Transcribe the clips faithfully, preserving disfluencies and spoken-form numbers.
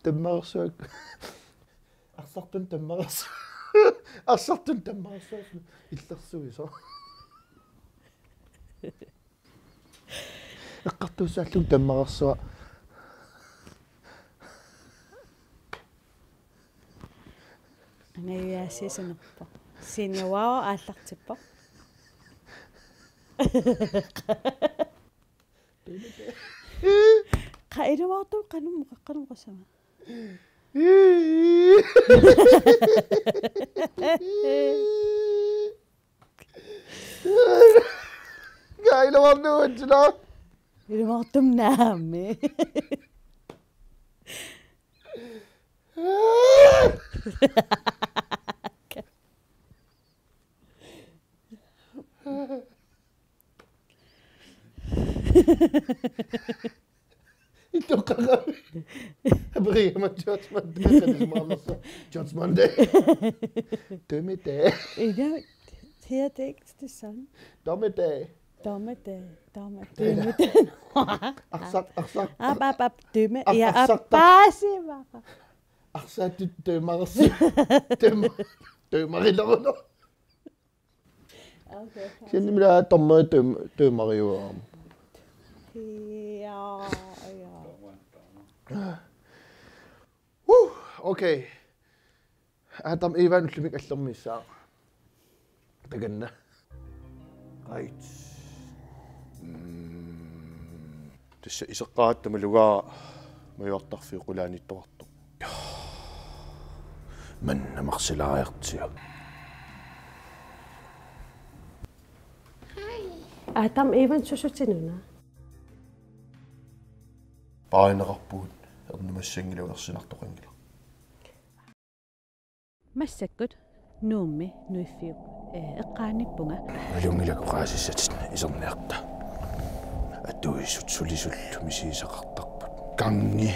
Tammarsuaq. Arsartut tammarsu-, arsartut tammarsuaq. Illersuisoq. Eqqartuussaallugu tammarsuaq. Angajuaasiisanerpoq. Sinnuaao aallartippoq. Qa ilumoortumik qanoq oqaqqanera qasama. Qa ilumoortumik utsila. Ilumoortumik naammi. Itoqarami. Abriama Judgment Day. Judgment Day. Dommedag. Ida, her er det ikke det samme. Dommedag. Dommedag, dommedag, dommedag. Arsaq, arsaq. Ap, ap, ap, dømme. Ap, ja, arsaq, ap, bare sig bare. Arsaq, dømmersi. Døm-, dømmerilerunarpoq. Okay. Kisianni mila dommeri døm-, dømmeriuaram. Ja, ja. Woo! Okay. Adam Ivan ullumikkut allermiissaaq. Takanna. Right. Mm. Tassa iseqqaaratta malugaara majuartarfiup qulaaniittoqartoq. Manna marsilaariartigu. Adam Ivan, susutinuna? Paarineqarpugut ernumassanngilagut ersinartoqanngilaq. Massakkut Nuummi nuiffiup, eh, eqqaanippunga. Nalunngilagut oqaasissatit iserniarta. Atuisut sulisullu misigisaqartarput. Gangi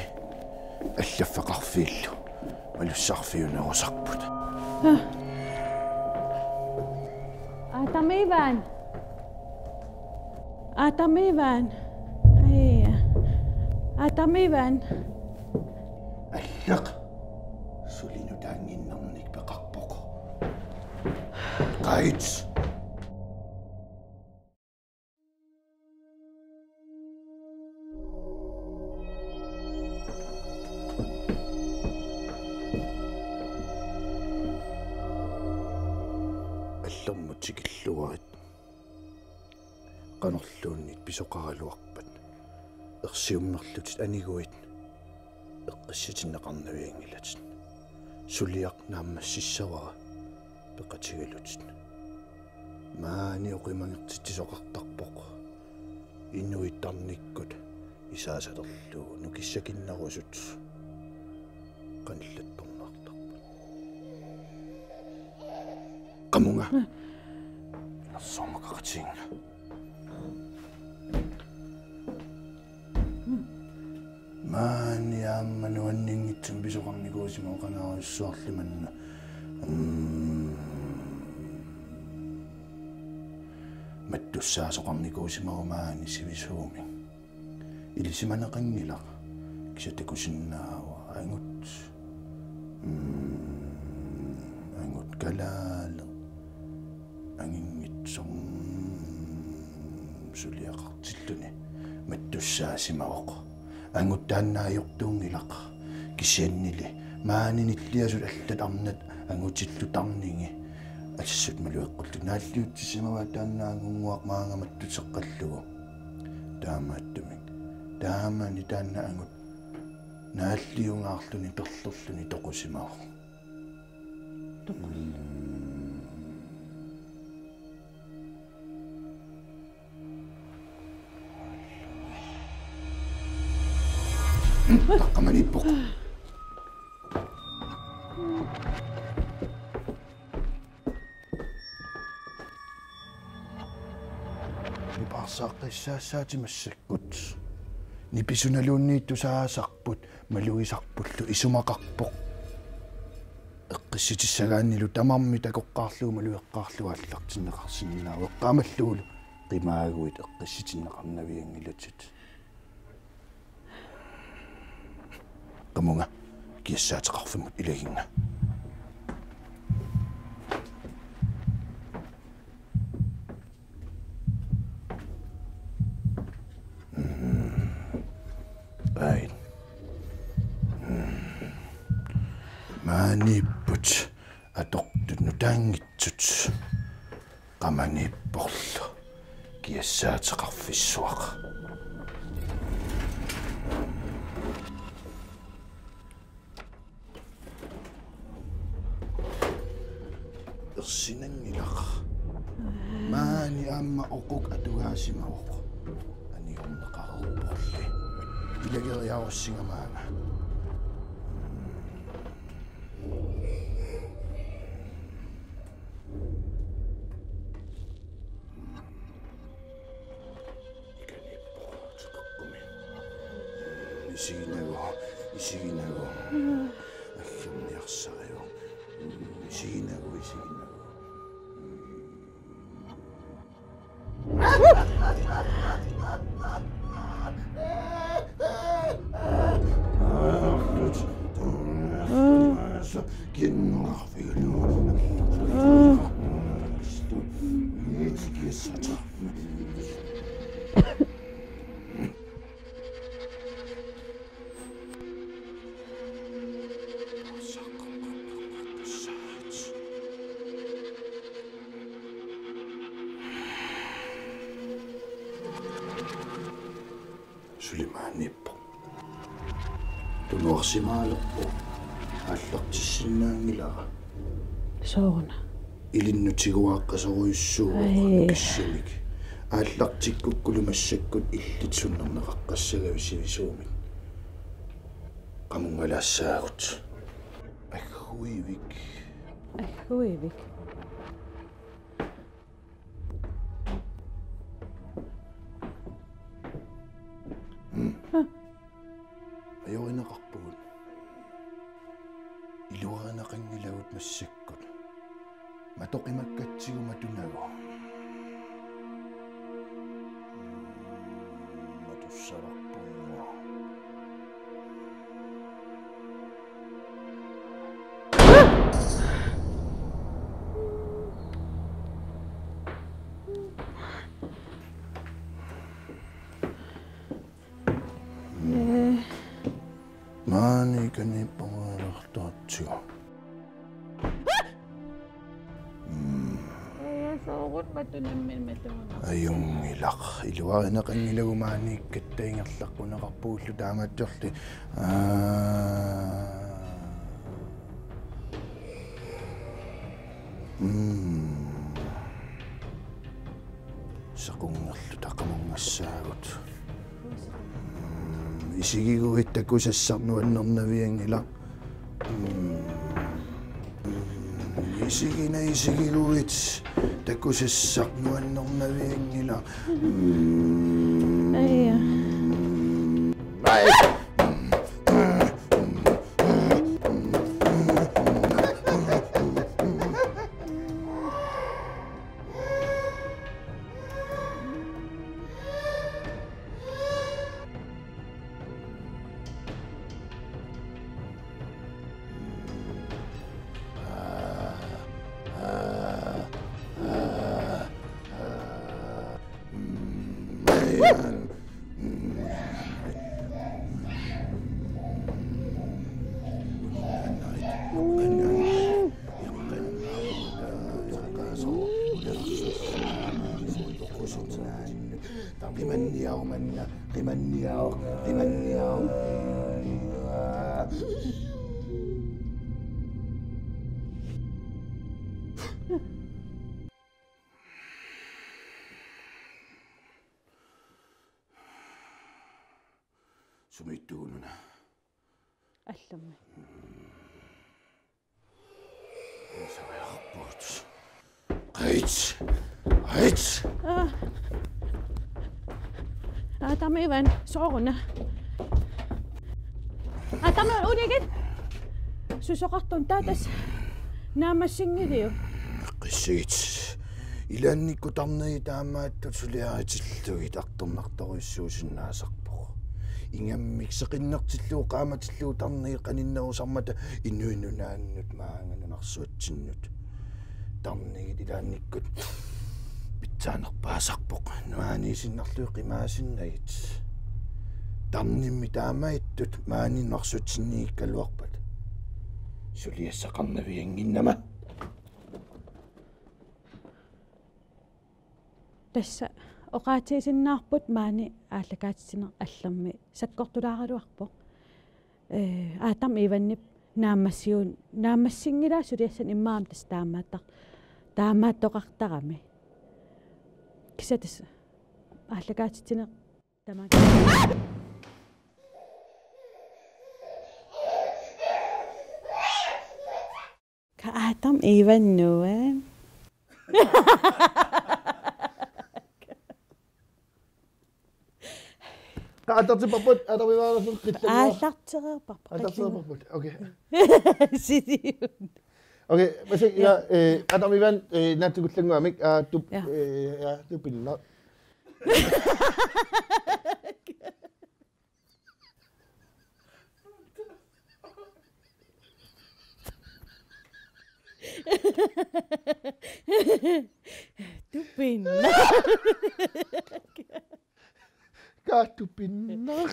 allaffeqarfiillu malussarfiunerusarput. Ah. Adam Ivan. Adam Ivan. Ai. Adam Ivan. Alleq. Suli nutaannginnernik peqarpoq. Qait. Allermut tikilluarit. Qanorluunniit pisoqaraluarpat. Ersiummerlutit aniguit. Eqqissitinneqarnavianngilatit. Suliaq naammassissavara peqatigalutit. Maani oqimangertitsisoqartarpoq. Inuit tarnikkut isaasalerlugu nukissakinnerusut qanillattorneqartarput. Qamunga. Nassuarmaqaqatiginnga. Maani aamma nuanninngitsumik pisoqarnikuusimavoq qanaarujussuarli manna. Mm. Mattussaasoqarnikuusimavoq maani sivisuumik. Ilisimaneqanngilaq. Kisianni takusinnaavara angut. Mm, angut kalaaleq. Anginngitsoq. Mm, suliaqartilluni. Mattussaasimavoq. Angut taanna ajortuunngilaq. Kisiannili. Maani nilliasut allat arnat angutillu tarningi. Assut malueqqullugu. Naalliutsissimavaat taanna angunnguaq maanga mattuseqqallugu. Taamaattumik. Taamani taanna angut naalliungaarluni perlerluni toqusimavoq. Toqus. Taqqamaniippoq. Nipaarsaaqqissaassaati massakkut. Nipisunaluunniit tusaasarput, malugisarpullu isumaqarpoq. Eqqissitissagaannilu tamarmik takoqqaarlugu malugeqqaarlugu aallartinneqarsinnaavoq. Eqqaamallugulu qimaaguit eqqissitinneqarnavianngilatit. Qamunga. Kiassaateqarfimmut ilaginnga. Mm. Ai. Mm. Maaniipput atortut nutaanngitsut. Qamaniipporlu kiassaateqarfissuaq. Ersinanngilaq. Maani aamma oquk atugaasimavoq. Anigorneqareerporli. Ilageriarussigamaanga. Isiginagu, isiginagu. Aggerniarsariuk. Isiginagu, isiginagu. Suli maaniippoq. Tunuarsimaalerpoq. Aallartissinnaanngilara. Sooruna? Ilinnut tiguaaqqasorujussuuvoq. Ai. Kissimik. Aallartikkukkulu massakkut illit sunnerneqaqqassagavit sivisuumik? Qamunngalaassaagut. Agguivik. Agguivik. Mm. Huh. Ajorineqarpugut. Iluarineqanngilagut massakkut. Matoqimakkatsigu matunagu. Mm, matussavarpunga. Ee. Maani kaniippangaalertaatsigu. Mm. Ee, soorunami tunammin matuuna. Ajunngilaq. Iluarineqanngilagut maaniikkatta ingerlaqquneqarpugullu taamaattorli. Aa. Mm. Saqunngerluta qamunngassaagut. Mm, isigiguit takusassaq nuannernavianngilaq. Mm. Isigina isigiguit takusassaq nuannernavianngilaq. Mm. Aja. Ai. Qimanniarumanna, qimanniaru, qimanniaru. Sumiittugununa. Allummi. Saviarput. Ait. Ait. Aa. Aa, tamivan, sooruna. Aa, tamivan, unigit. Susoqartun taatas. Naammassinngiliuk? Qissigit. Ilaannikkut tarneri taamaattut suliaritillugit artornartorujussuusinnaasarpoq. Ingammik seqinnertillugu qaammatillugu tarnigit qaninnerusarmata inuit nunaannut maanga nunarsuatsinnut tarnigit ilaannikkut pitsaanerpaasarpoq. Nuaaniisinnarlugit qimaasinnagit. Tarnimmi taamaattut maani nunarsuatsinniikkaluarpat suliassaqarnaviannginnama. Tassa oqaatigisinnaarput maani aallakaatitsineq allammi sakkortulaaraluarpoq. Ee, Adam Ivanip naammassiun-, naammassinngilaat suliassanik immaqa tassa taamaattar-, taamaattoqartarami. Kisianni tassa aallakaatitsineq tamaat. Ka Adam Ivan nu, eh? Ka aallartipparput, Adam Ivan qillanngua. Aallartereerparput. Aallartereerparput. Okay. Sidiun. Okay, massakkut, ja, eh, Adam Ivan, eh, naatsukullannguamik, aa, tup-, ja, eh, ja, tupinnaq. Tupinnaq. Ka tupinnaq.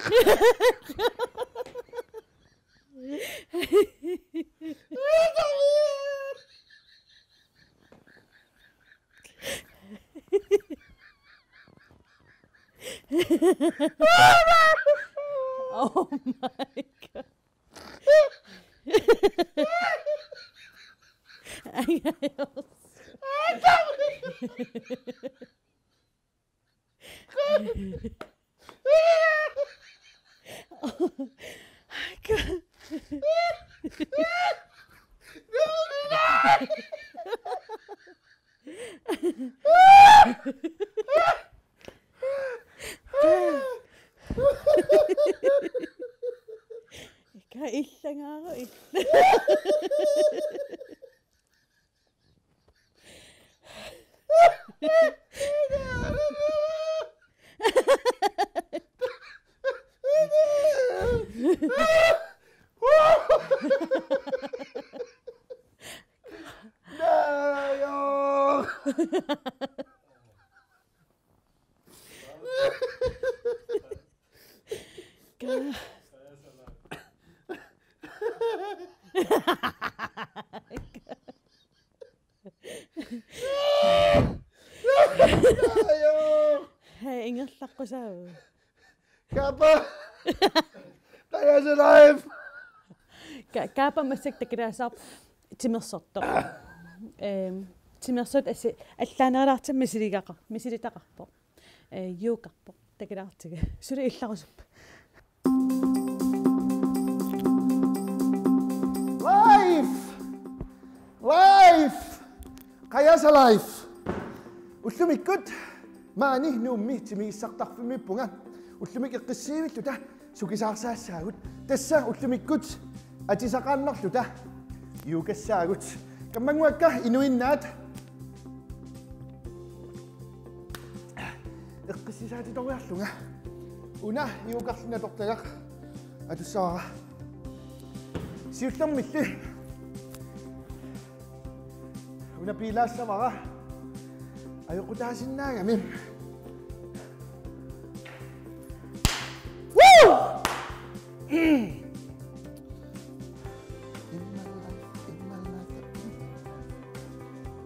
Oh my God. Ka illangaaro illa. Hej, ingerlaqqusaavugut. Kaapa! Qajasa Live! Ka-, Kaapa massakkut takulaassavarput timersortoq. Ehm, timersortoq assi-, allaanerulaartumik misiligaqa-, misilitaqarpoq. Eh, yogarpoq. Takulaartigu. Suli illarusuppa. Live! Live! Qajasa Live! Ullumikkut maani Nuummi timigissartarfimmiippunga. Ullumi eqqissiivilluta sukisaarsaassaagut. Tassa ullumikkut atisaqaannarluta yogassaagut. Kammannguakka inuinnaat eqqissisaatitoriarlunga. Una yogarluni atortagaq atussavara. Siullermilli una piilaassavara ajoqutaasinnaagami. Woo!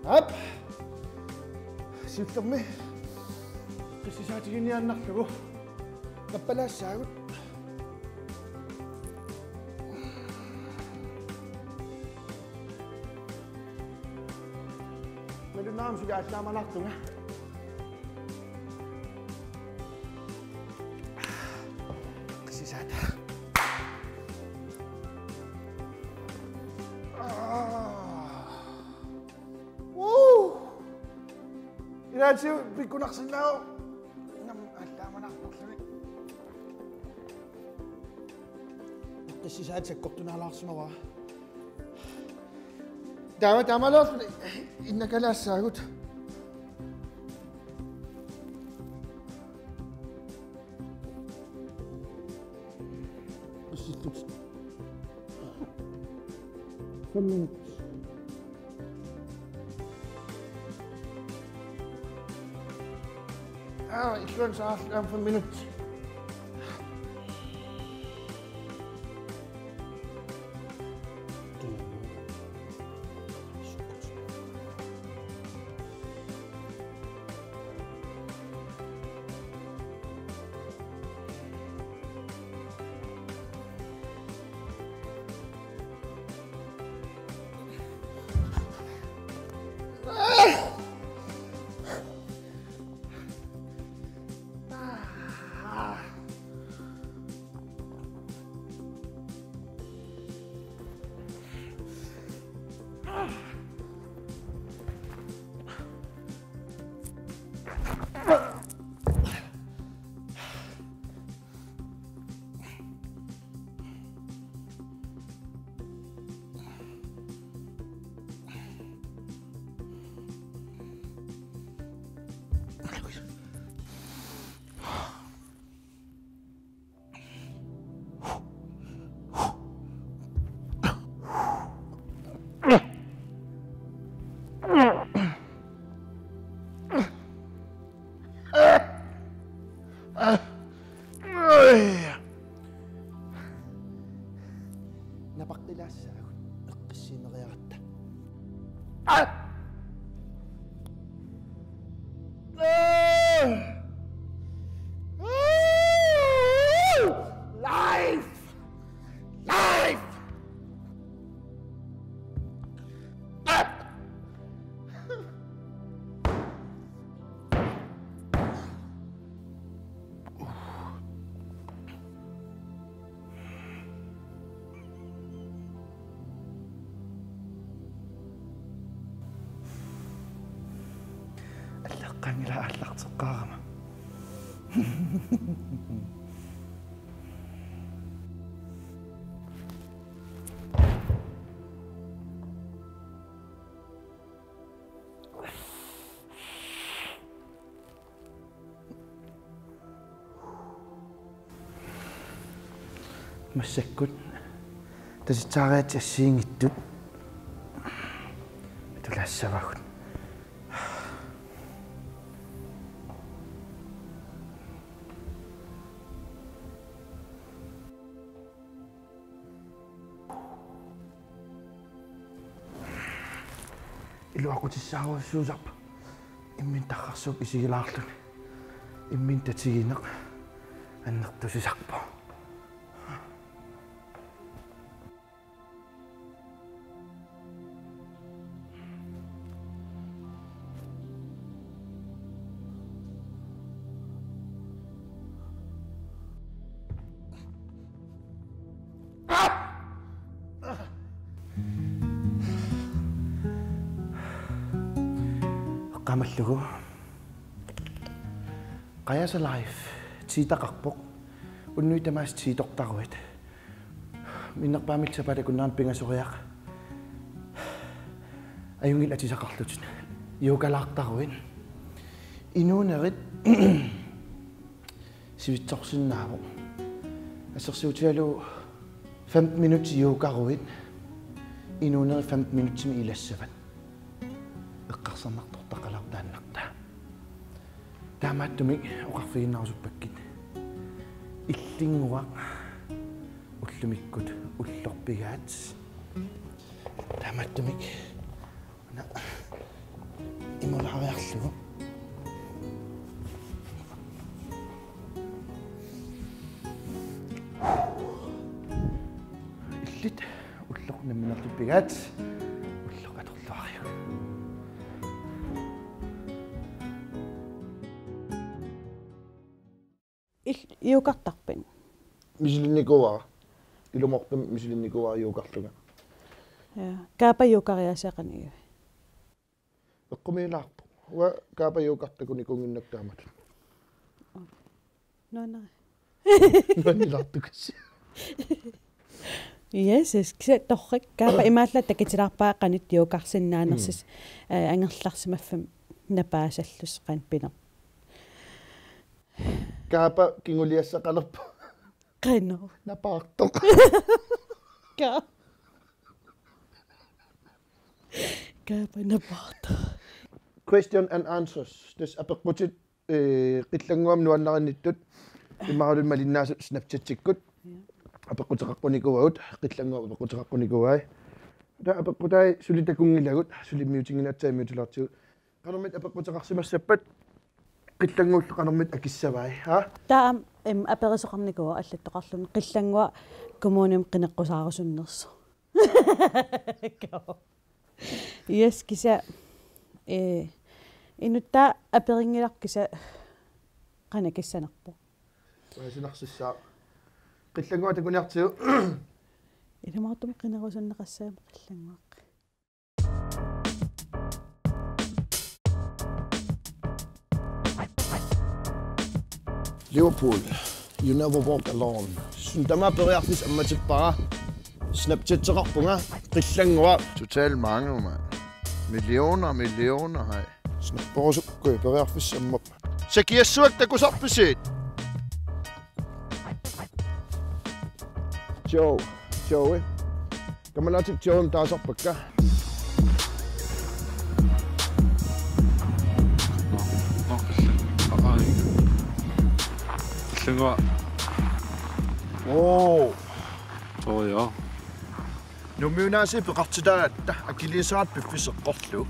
Aap. Siullermi eqqissisaatiginniaannarlugu. Nappalaassaagut. Malunnarami suli aallaamanartunga. Eqqissisaata. Aa. Woo! Ilaatigut pikkunarsinnaavoq. Nam allaamanartorluni. Eqqissisaat sakkortunaalaarsimavara. Taava taamaalilluni innakalaassaagut. Fem minut. Ah, illuanut saarlugu aamma fem minut. Napaqqilaassaagut eqqissiineriaratta. Life! Life! Allaqqanngilaq aallarteqqaarama. Massakkut tasitsaariaatsit assigiinngitsut atulaassavagut. Iluaqutissaarusussaavoq. Imminut tarrarsuup isigilaarluni. Imminut tatigineq annertusisarpoq. Eqqaamallugu. Qajasa Life, tiitaqarpoq. Unnuit tamaasa tiitortaruit. Minnerpaamillu sapaatip akunnerani pingasoriaq. Ajunngilaq atisaqarlutit. Yogalaartaruit. Inuunerit sivitsorsinnaavoq. Assersuutigalugu femten minutsit yogaruit. Inuunerit femten minutsimik ilassavat. Eqqarsarnartortaqalaartoq taannartaa. Taamaattumik oqarfigiinnarusuppakkit. Illinnguaq ullumikkut ullorpigaat. Taamaattumik una imulaariarlugu. Illit ulloq nammineerluppigaat, ulloq atorluariuk. Il-, yogartarpit? Misilinnikuuara. Ilumoortumik misilinnikuuara yogarlunga. Ja. Kaapa yogariaaseqanigivi? Eqqumiilaarpoq. Uanga kaapa yogartakunikuunnginnakku taamatut. Nuannari. Nuannilaartukkassi. Yes, yes. Kisianni torrak kaapa imaallaat takutilaarpara qanoq yogarsinnaanersoq, mm, eh, angerlarsimaffimmi napaasallusi qanoq pinerpoq. Kaapa kinguliassaqalerpoq. Qanoq. Napaartoq. Ka. Kaapanapaarta. Question and answers. Tassa apeqqutit, eh, Qillannguami nuannarinngittut imaluunniit malinnaasut Snapchatikkut. Apeqquteqaqqunikuuagut, Qillannguami apeqquteqaqqunikuuai. Taava apeqqutai suli takunngilagut, suli mutinnginaatsaat mutilaartigut. Qanormita apeqquteqarsimassappat Qillannguullu qanormita akissavai, ha? Taava, em, aperisoqarnikuuvoq allattoqarluni Qillannguaq kommunimi qineqqusaarusunnersoq. Yes, kisianni, eh, inuttaa aperinngilarput kisianni qanoq akissanerpoq. Uasinarsissaa. Qillannguaq takuniartigu. Ilumoortumik qinerusunneqassagami Qillannguaq. Liverpool, you never walk alone. Suna tamaat periarfissaq ammatippara. Snapchateqarpunga Qillannguaq. Totalt mange, mand. Millioner, millioner, hej. Snapperusukkuit periarfissaq ammappat. Sakiassuaq takusarpisiit. Joe, Joey. Kammalaatit Joe taasarpakka. Qillannguaq. Oo. Oo, ja. Nuummiunnaasiit peqartitaagatta akiliiseratta piffissaq eqqorlugu.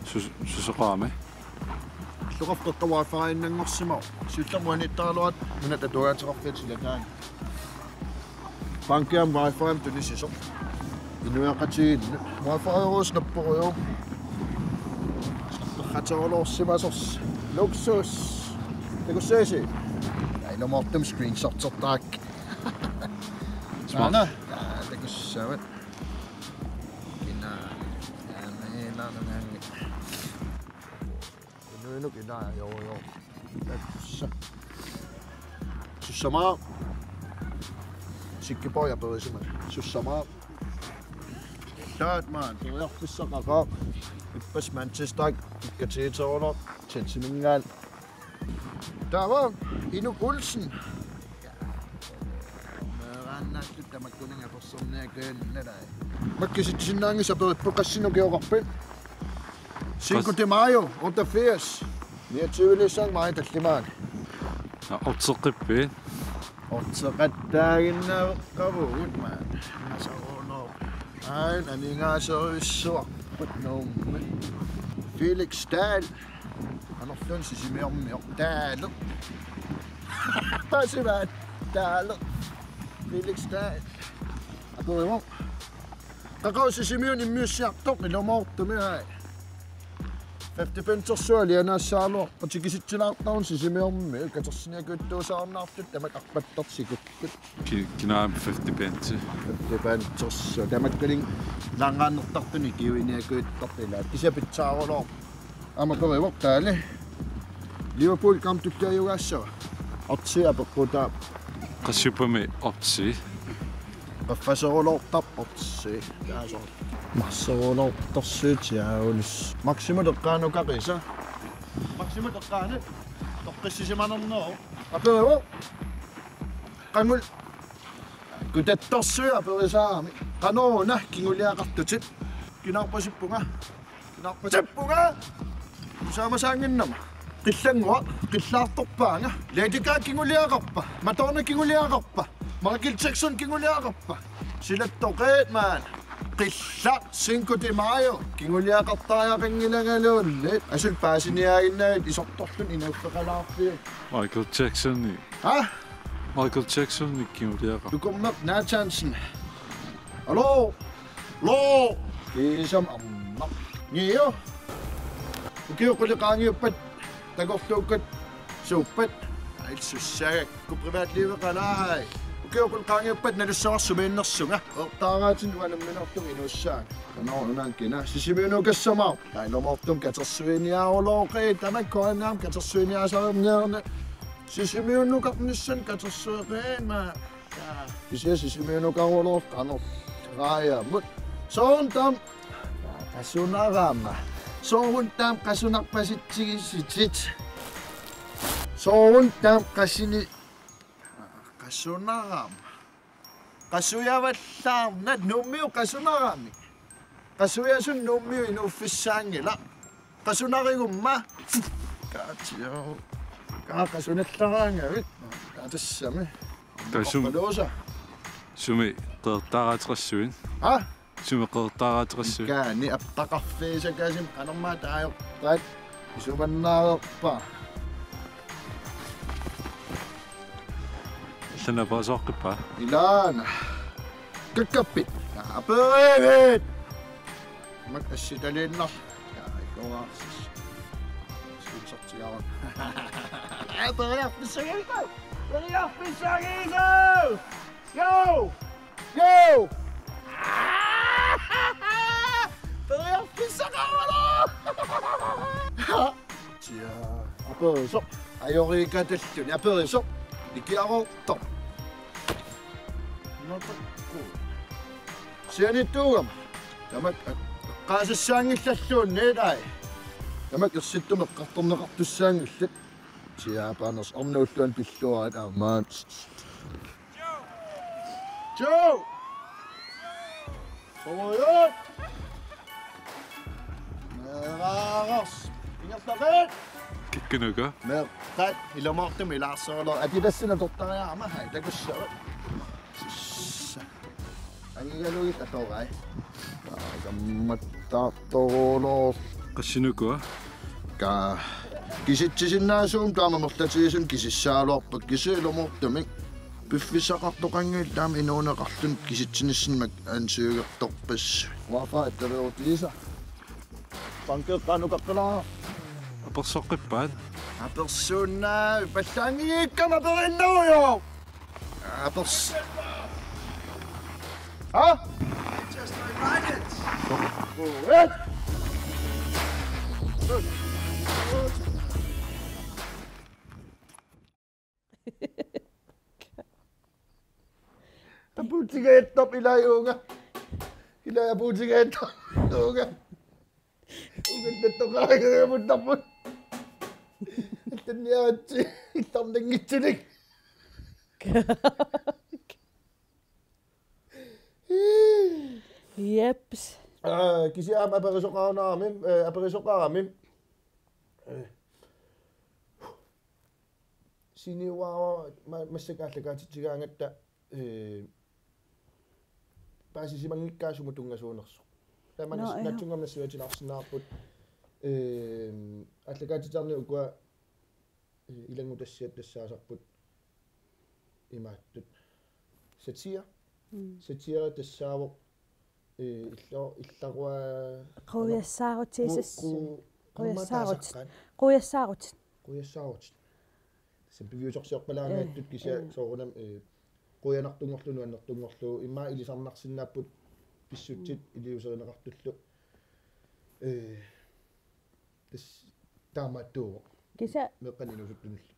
Sus-, susoqarami. Illoqarfik qeqqa wifi-innanngorsimavoq. Siullermik uaniittaraluarpara nunat atuagaateqarfiata silataani. Bankiami wifi-mik tunisisoq. Inuiaqatigiinnut. Wifi-rujuk snapperujuk. Snapperujussuarsimasorsi. Luksus. Takussavarsi. Ilumoortumik screenshotertarakku. Smart. Aana. Aa, takussaavat. Kina. Aa, meeqqannaanngit. Inuinuk ilaa, joo, joo. Tassa. Sussamaaq. Sikkiporiaq aperisimasoq. Sussamaaq. Taat maan, periarfissaqaqaaq. Ippassaq Manchester, ikkatigiteruloq, Chelseaminngaanniit. Taava, Inuk Olsen. Meeraannaalluta tamakkuninnga apersorniakujunnalai. Makkisitsisinnaanngitsoq aperipput qassinik ukioqarpit. Cinco de Mayo, otteogfirs. Niogtyveliissaanga maajip tallimaani. Ja, otseqqippit? Otseqattaaginnaveqavugut, maani. Nasaruunoo. Ain, aningaaserujussuarput Nuummi. Felix Dahl. Qanorluunniit Sisimiormiortaalu. Paasivaat taalu. Felix Dahl. Aperivoq. Qaqugu Sisimiuni immiussiartoq ilumoortumik, ai. Fifty pentersuaq alianaassaagaluarpat tikisitsilaartaruna Sisimiormiut katersiniakujuttuusaarnaartut tamakku arpattarsikkut. Ki-, kinaamik fifty pence? Fifty pentersuaq. Tamakkuninnga langaannertartuni kiuiniakujuttartut ilaat. Kisianni pitsaaruloorpoq. Aamma aperivoq taali. Liverpool kamma tulliajugaassava? Otsi apeqqutaavoq. Qassiuppami otsi? Qaffaseruloortarpoq otsi. Taasooq. Marseruloortarsiutiaavulus. Maximut eqqaanut qaqisa. Maximut eqqaanut. Toqqissisimanerneruvoq. Aperivoq. Qangul. Kutattorsuit aperisaramik. Qanoruna kinguliaqartutit? Kinaarpasippunga. Kinaarpasippunga. Usaamasaannginnama. Qillannguaq, qillaartorpaanga. Lady Gaga kinguliaqarpa? Madonna kinguliaqarpa? Michael Jackson kinguliaqarpa? Silattoqeet maani. Qillaq Cinco de Mayo. Kinguliaqartariaqanngilangaluunniit. Asuli paasiniaaginnavit isortorluni inuuffeqalaarfiit. Michael Jacksoni. Ha? Michael Jacksoni kinguliaqarpa? Tukummeq Nathansen. Hallo? Hallo? Kiisami aamma. Nio? Ukiut qulit qaangiuppat takorluukkut suuppat? Ai, ilsussaagakku privatliveqalaai. Ukiut qulit qaangiuppat nalussavarsi sumiinnersunga. Oortaaraatinni uanga nammineerlunga inuussaanga. Qanoruna kina? Sisimiunukassamaarpoq. Ai, ilumoortumik katersuiniaruloorpoq. Tamakku aamma katersuiniaasarniarneq. Sisimiunukarnissannut katersueqaanga. Kisianni Sisimiunukaruloorpoq qanorlu. Raajamut. Soorunami taama qasunarama. Soorunami taama qasunarpasitsigisitit. Soorunami taama qasuni-, qasunarama. Qasujavallaarnat Nuummiut qasunaramik. Qasujasun Nuummiut inuuffissaanngilaq. Qasunarigumma. Kaatsiu. Kaa qasunallaraangavit. Kaa tassami. Tassum. Paluusa. Sumi qeertaaraateqassuit? Ha? Sumi qeertaaraateqassuit? Kaani appaqarfigisakasik qanormaa taajorpaat. Isumannaareerpaa. Allanna aperisoqqippaa? Ilaana. Kakkappit. Aperivit. Mak assitaliinnarlugu. Ja, ikkuaarsis. Sponsortigaarun. Periarfissagisu! Periarfissagisu! Yo! Yo! Periarfissaqarmata! Tia, aperisoq. Ajoriikatalluni aperisoq. Ikiaroortoq. Notakku. Sianittuugama. Tamak eqqaasassaanngillalluunniit ai. Tamak ersittumik eqqartorneqartussaanngillat. Siaapaanersoq arnuulluanut pilluarit aamma. Joe! Soorujussuaq! Meeraarus! Ingerlaqaat! Kikkunuku? Meeqqat ilumoortumik ilaarsorlu. Adidassinut atortariaqarama, hai, takussavat. Angigalugit atorai. Aa, kammattaartorulor. Qassinuku? Ka kisitsisinnaasuummik taama amerlatigisumik kisissagaluarpakka, kisianni ilumoortumik piffissaqartoqanngillat taama inuuneqarluni kisitsinissamut ansøgertorpassuit. Uafa attaveerutiisa. Bankeqqaanukaqqilaaraq. Apersoqqippaat? Apersuunnaavit, pallaanngikkama aperinnarujoq. Apers-. Ha? Uet. Apuutigaattoq ilai uunga. Ilai apuutigaattoq uunga. Uunga tattoqaagavuttarput. Tanniaatsi. Tarnanngitsunik. Jeps. Aa, kisianni aamma aperisoqarunarami, eh, aperisoqarami. Eh. Siniuaava ma-, massakkut aallakaatitsigaangatta, eh, paasisimanngikkaa sumut tunngasuunersoq. Taama. Nå, nas-, ja. Naatsunnguamik nassuiaatilaarsinnaavarput, eh, aallakaatitsiniarneq ukua, eh, ilanngutassiat tassaasarput imaattut. Satire. Mm. Satire tassaavoq, eh, illo-, illarua-, Qujassaarutit. Qu-, qu-, Qujassaarutit. Qamma taasarqaat. Qujassaarutit. Qujassaarutit. Tassa piviusorsiorpalaangaattut. Eh, kisianni, eh, soorunami, eh, qujanartunngorlugu, nuannertunngorlugu, immaqa ilisarnarsinnaapput pissutsit. Mm. Iliuuserineqartullu. Eh, tassa taamaattuuvoq. Kisianni meeqqanik inuusuttunillu.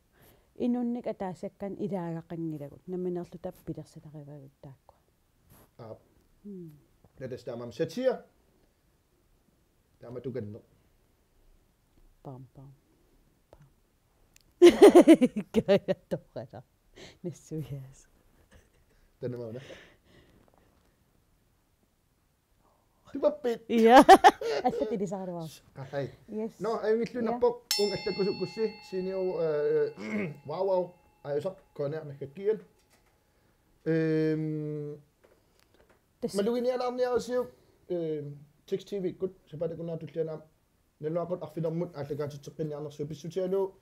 Inunnik ataaseq aamma ilaagaqanngilagut. Nammineerluta pilersitarivagut taakkua. Aap. Mm. Natas taamaammat satire. Taama tukanneq. Pam, pam, pam. Kaja torrata. Nassuiaas. Taanna mauna. Tupappit. Ja. Allatut ilisaraluarpoq. Ahai. Yes. Nå, ajunngilluinnarpoq. Ja. Uunga allakkusukkussi, Siniu, eh, wow, wow. Ajusaq, K N R naggat G L. Ehm, tassa. Maluginialaarniarisiuk, ehm, Text T V-kkut, sapaatip akunnera tulliani aamma. Nalunaaqutaq arfinermut aallakaatitseqqinniarnersugut pissutigalugu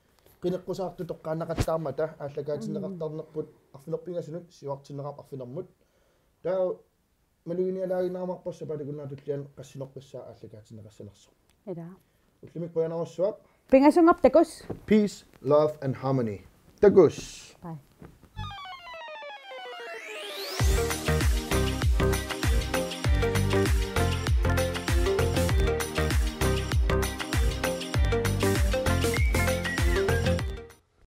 qineqqusaartut toqqaannaqattaarmata aallakaatinneqartarnerput. Mm. Arfineq-pingasunut siuartinneqarpoq arfinermut. Taava maluginialaaginnarparput sapaatip akunnera tulliani qassinorpassuit aallakaatinneqassanersut. Ilaa. Ullumikkut qujanarsuaq. Pingasunngorpat takuss. Peace, love and harmony. Takuss. Bye.